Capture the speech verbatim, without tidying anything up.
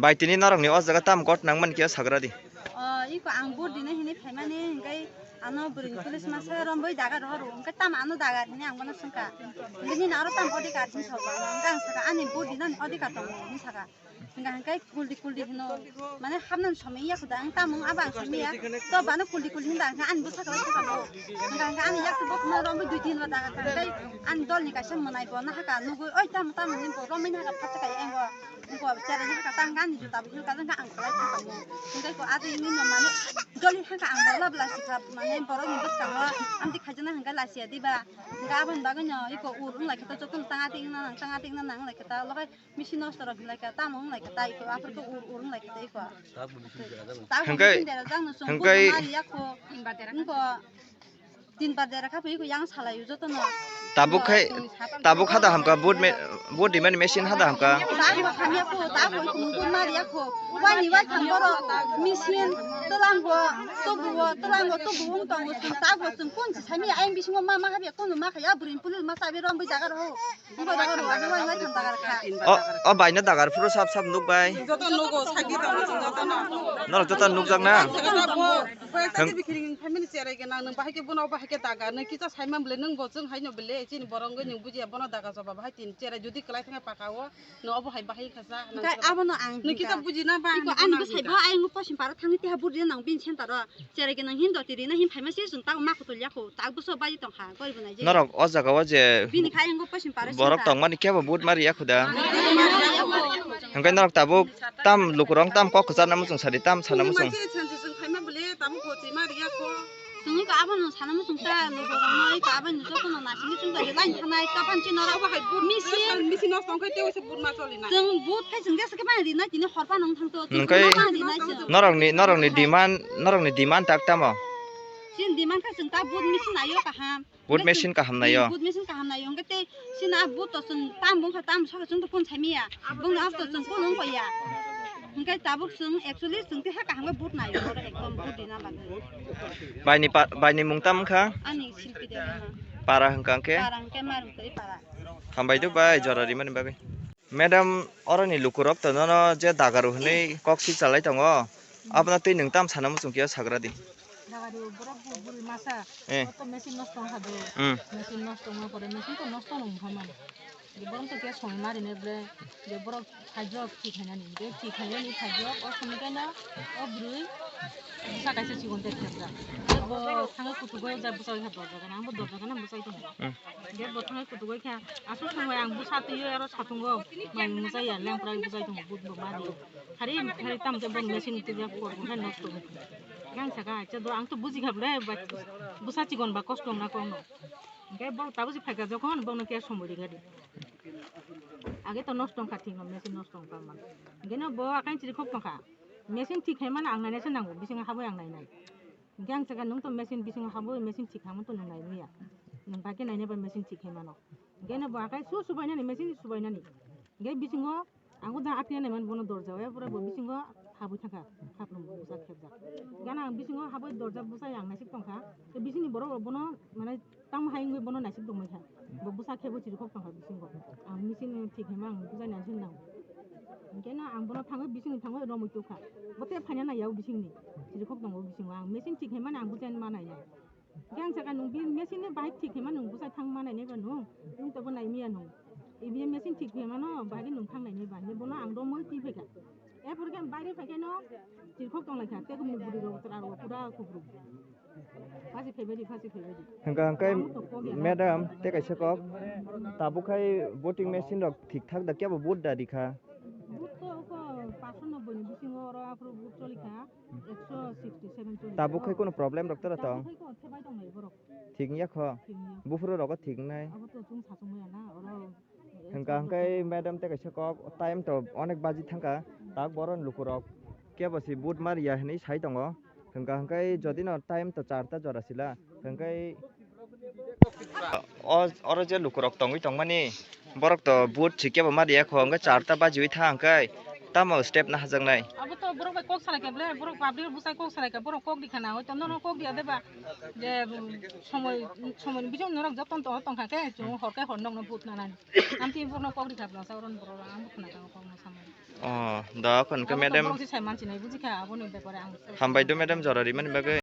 Bai, tini norokni o jaga tamo got nangmani khe sagra di. O, iko ang vote dina hinwi phaimani, hwnkhe ano bwrwini police masa romboi daga rohoro, hwnkhe tamo ano dagar hinwi ang bono swngkha. Hwnkhe nini aro tamo odhikar hinwi sabo, hwnkhe ang sakha ani vote dinani odhikar tongo hinwi sakha. Hwnkha hwnkhe kuldi kuldi hino, mane hapnani somoi ya khuda, ang tamo abo ang somoi ya, to bano kuldi kuldi hinda hwnkhe ani bwsa kwlai sakha bo. Hwnkha hwnkhe ani yaktu bo khuma romboi dui tin ba daga kha, hwnkhe ani dolni kaisa mwnai bo nahaka nugui, oi tamo tamo hinwi bo romwi nahaka phatsa kaiya engo. Bo cherai ni haka tang ani juta bo hil kajang ka ang kwlai thang tamo. Hingke ko ado ini no mane joli haka ang bala bala sikha mane borok ni bwskango amtwi khaijana hingke lasia diba. Hingke aboni bagwi no iko ur wng lai khe ta joto no tang ating na nang tang ating na nang lai khe ta logai misi nosto rok hinlai khe tamo wng lai khe ta iko aphuru khe ur ur wng lai khe ta iko. Hingke, hingke, Tin bar dera kha phi ko yang salai u joto no. Tabuk khai, tabuk hada hamka vote me, vote dimani machine hada hamka. Tabuk hamya ko, tabuk ko vote mariya ko. Wani wai thang boro machine tolango, tobuo, tolango, tobuo wng tongo sung tabuk sung kun si sami ayang bisingo ma ma habya kun ma khaya burin pulul ma sabi rom bai jaga ro. Bai jaga ro, wani wai wai thang jaga kha. O, o bai na dagar phuru sap sap nuk bai. Joto nugo sagi tongo joto no. Norok joto nukjak na? Koi tadi bikiring family cherai gana nang bahai ke bono bahai ke daga nang kisa saimang bele nang bo chwng hai no bele chini borong nang bujiya bono daga joba bahai tin cherai jodi kwlai thangkhe paka o no obo hai bahai khasa nang. Kai abo no ang nang kisa buji na ba iko ani bwsai bo ayang posim paro thangni teha budi nang bin center o cherai gana hin doti rina hin phaima se chwng tang ma khutol yakho tak bwso bai tong kha gori bo nai je. Norok o jaga o je bini khai ang posim paro borok tongmani kebo vote mari yakho da. Hingke norok tabuk tam lukurok tam kok kwchar namo chwng sadi tam sana muchung. Sansi chwng khaima bole tamo ko chima riya ko. Chwngwi ko abono sana muchung ta lukurok no iko aboni joto no nasini chwng bai line thanai kapan chi norok bo hai but misi misi no tong khai tewi se but ma choli na. Chwng but khai chwng desa khe bai rinai tini horpa nang thang to. Nung khai norok ni norok ni demand norok ni demand tak tamo. Chin demand kha chwng ta but misi nayo kaham. Vote machine kaham naio. Vote machine kaham naio. Hingke tei sina vote to chwng tam bung kha tam saka chwng to kun saimiya. Bung na to chwng kun wng koya. Hingke tabuk chwng actually chwng te ha kaham vote naio. Oro ekdom vote dina bagwi. Baini pa, baini mung tam kha? Ani Silpi Debbarma. Para hingka hingke? Para hingke Marung Twi para. Hambai do bai jora rimani bagwi. Madam, oroni lukurok to nono je dagaru hwnwi kok si chalai tongo, abono twi nwng tam sana muchung khe sagra di. Dagaru borok bu-, buri masa, eh, oto machine nosto wngkha do. Hmm. Machine nosto wngma pore machine to nosto wng kha man. Je borok to khe songwi ma rine ble, je borok khaijok thik khainani, je thik khainani khaijok, o songwi khe no o bwrwi bwsa kaisa chikon tei khepjak. Je bo thangwi kutugo je bwsa khe dorja gana, ang bo dorja gana bwsai tongo. Hmm. Je bo thangwi kutugo khe Aswk thangbai ang bwsa twiwi aro satungo mai mwchai ya lengprai bwchai tongo but bo mari. Hari hari tam khe bong machine twiwi kor bo hai nosto wngkha. Yang saka acha do ang to buji kha ble bwsa chikon ba kosto wngna kok no. Hingke bo tabuk si phaikha jokhon bono khe somoi ri gadi. Age to nosto wngkha thik no machine nosto wngkha man. Hingke no bo akai chiri khok tongkha. Machine thik hai mano ang nainai se nango bisingo habwi ang nainai. Hingke ang sakha, "Nwng to machine bisingo habwi machine thik kha, omo to nwng nai manya. Nwng bai khe nainai bai machine thik khe mano." Hingke no bo akai su subainani, machine subainani. Hingke bisingo ang o da aphiyani man bono dorja o, pura bo bisingo habwi thangkha, khaprum bwsa khepjak. Hingke ang bisingo habwi dorja bwsa yang naisik tongkha. Tei bisingni borok rok bono, mane, tamo hai wngwi bono naisik tongmani kha. Bo bwsa khebo chirikhok tongkha bisingo. Ang machine thik hai ma ang bujai naisik nang. Hingke no ang bono thangwi bisingni thangwi romwi tukha. Bo tei phaina nai ya o bisingni. Chirikhok tongo bisingo. Ang machine thik hai mani ang bujai ma nai nai. Hingke ang sakha nwng bi machine ni bahai thik hai ma nwng bujai thang ma nai nai ba nwng. Nwng to bo nai manya nwng. Ibi machine thik hai mano bahai nwng thang nai nai ba. Hingke bono ang romwi twi phaikha. Erpor khe ang baire phai khe no chirikhok tong lai kha. Tei kumni bwrwi rok chwla rok pura kukruk. Phasi phaibai di, phasi phaibai di. Hingka hingke madam, tei kaisa kok, tabuk khai voting machine rok thik thak da kebo vote da rikha? Vote to oko paanch sho nobboi ni bisingo oro aphuru vote choli kha, ekso sixty seven choli kha. Tabuk khai kono problem rok tara tong? Tabuk khai ko thebai tong lai borok. Thik wngya kho? Thik wngya. Buphuru rogo thik wngnai? Abo to chwng sachung maya na, oro Hingka hingke madam tei kaisa kok time to onek baji thangka, tak boron lukurok kebo si vote mariya hinui sai tongo. Hingka hingke jodi no time to charta jora sila, hingke o, oro je lukurok tongwi tongmani, borok to vote si kebo mariya kho, hingke charta bajiwi thang hingke Tamo step na hajaknai? Abo to borok bai kok salai kha ble, borok public bwsai kok salai kha, borok kok di khana, hoito nono kok di adeba. Je, um, somoi, somoi ni bising norok joton to tong kha khe, chung hor khe hor nokno but na nani. Amtwi borokno kok di kha bwlasa oron borok ang bo khna kha kok no samai. Oh, da kon ke Abo to madam. Borok se sai manchi nai buji kha, aboni bepare ang. Hambai do madam, jora rimani bagwi.